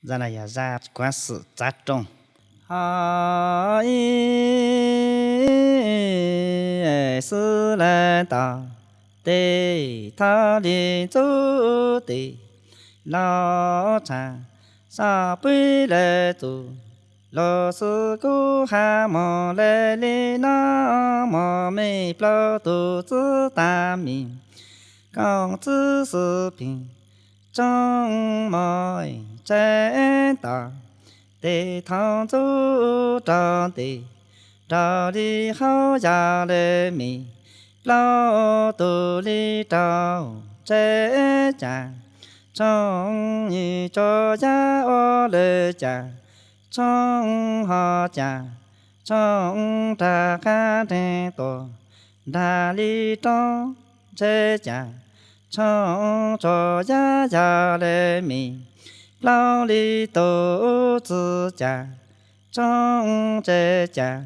Zaj no yog zaj kuav xwm txav rooj. Ho ib xwb lawm ntau, tes thov li ntxub tes los tshaj, soj pwg lawm txuj los xwb kuv ha mos lawm li no, mos me plaub tus txwv tas mis, koom txwv xwb pheej tsoom mos tsev tos, tes thov ntxub rau tes, rau li hauv yog lawm mis, plaub tus li rau tsev cas, tshooj ywg tso yab ua lawm cas, tshooj ho cas, tshooj nrag qab nreeg tuaj, nrag li roob tsev cas, tshooj tso yab yog lawm mis, plaub li tus txwv cas, tshooj tsev cas,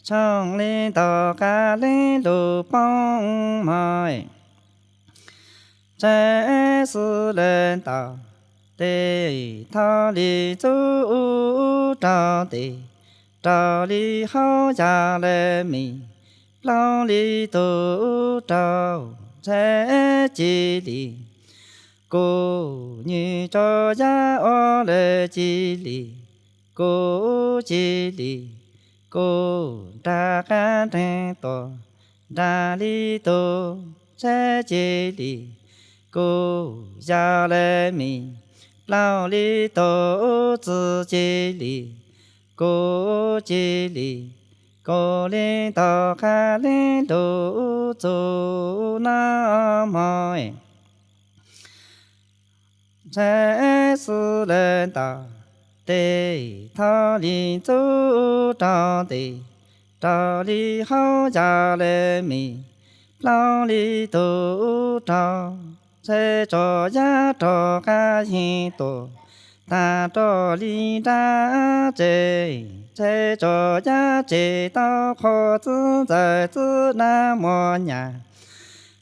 tshooj li ntau qab leej lug poob mos tsev xwb lawm ntau, tes thov li ntxub rau tes, rau li hauv yog lawm mis, plaub li tus rau tsev cia li, kuv ywg tso yab ua lawm cia li, kuv cia li, kuv nrag qab nreeg tuaj, nrag li tus tsev cia li, kuv yog lawm mis, plaub li tus txwv cia li, kuv cia li, kuv li ntau qab leej lug txuj noj mov tsev xwb lawm ntau, tes thov li ntxub rau tes, rau li hauv yog lawm mis, plaub li tus rau tsev tso yab rov qab yeej tuaj, tag roj li nrab tsev, tsev tso yab tsev tau qhov txwv ntxawm txwv nab muag nyas,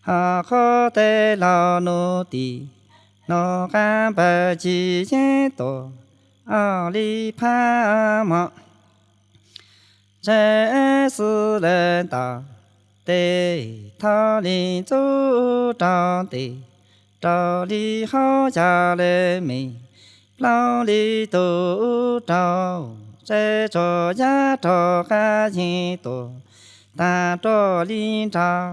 ho qhov tes laus nus tis, nus qab npawg ncig yeeb tuaj, ob li phab mos tsev xwb lawm ntau, tes thov li ntxub rau tes, rau li hauv yog lawm mis, plaub li tus rau tsev tso yab rov qab yeej tuaj, tag roj li nrab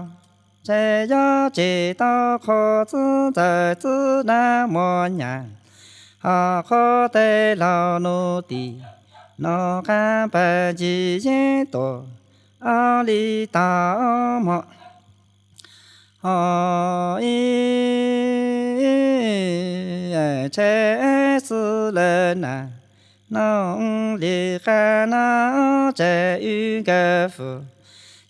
tsev yab tsev tau qhov txwv ntxawm txwv nab muag nyas, ho qhov tes laus nus tis, nus qab npawg ncig yeeb tuaj, ob li tau mos ho ib tsev xwb lawm na, nug li qab no tsev wb nkawd fwm,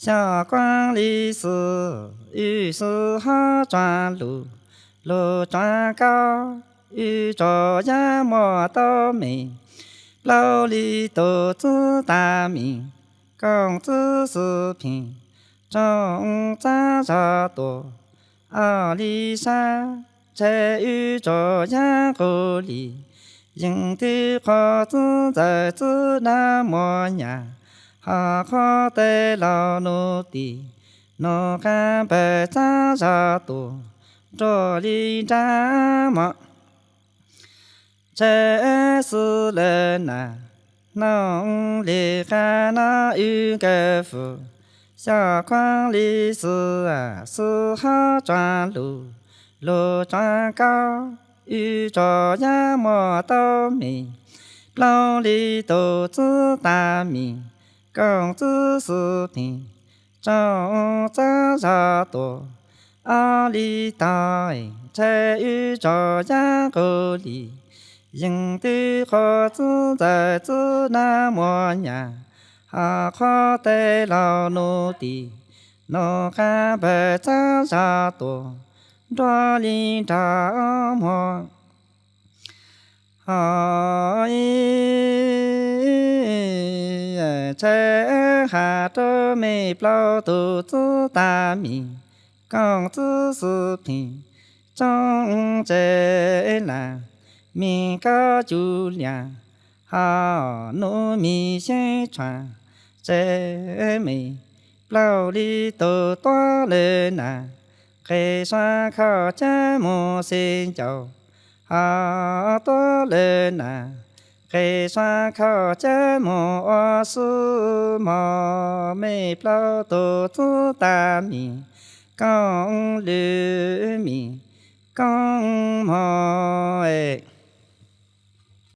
xyov kuab li xwb wb xwb ho tsuag lug, lug tsuag kaub, wb tso yab muag tau mis, plaub li tus txwv tas mis, koom txwv xwb pheej tsoom txav zog tuaj, ob li sab tsev wb tso yab nqus li, yeej twb qhov txwv ntxawm txwv nab muag nyas, ho qhov tes laus nus tis, nus qab npawg txav zog tuaj, nroj li nrab mos tsev xwb lawm na, nug li qab no wb nkawd fwm, xyov kuab li xwb xwb ho tsuag lug, lug tsuag kaub, wb tso yab muag tau mis, plaub li tus txwv tas mis, koom txwv xwb pheej tsoom txav zog tuaj, ob li tau tsev wb tso yab nqus li, yeej twb qhov txwv ntxawm txwv nab muag nyas, ho qhov tes laus nus tis, nus qab npawg txav zog tuaj, nroj li nrab mos ho ib tsev has rau me plaub tus txwv tas mis, koom txwv xwb pheej tsoom tsev lam, me kab cuj lias, ho nub me xyeeb tshuam, tsev me plaub li tus tuab lawm nas, qe sab khauj cab mus xi ncaus, ho tuab lawm nas, qe sab khauj cab mus ua xub mos, me plaub tus txub tas mis, koob lwm mis, koob mos.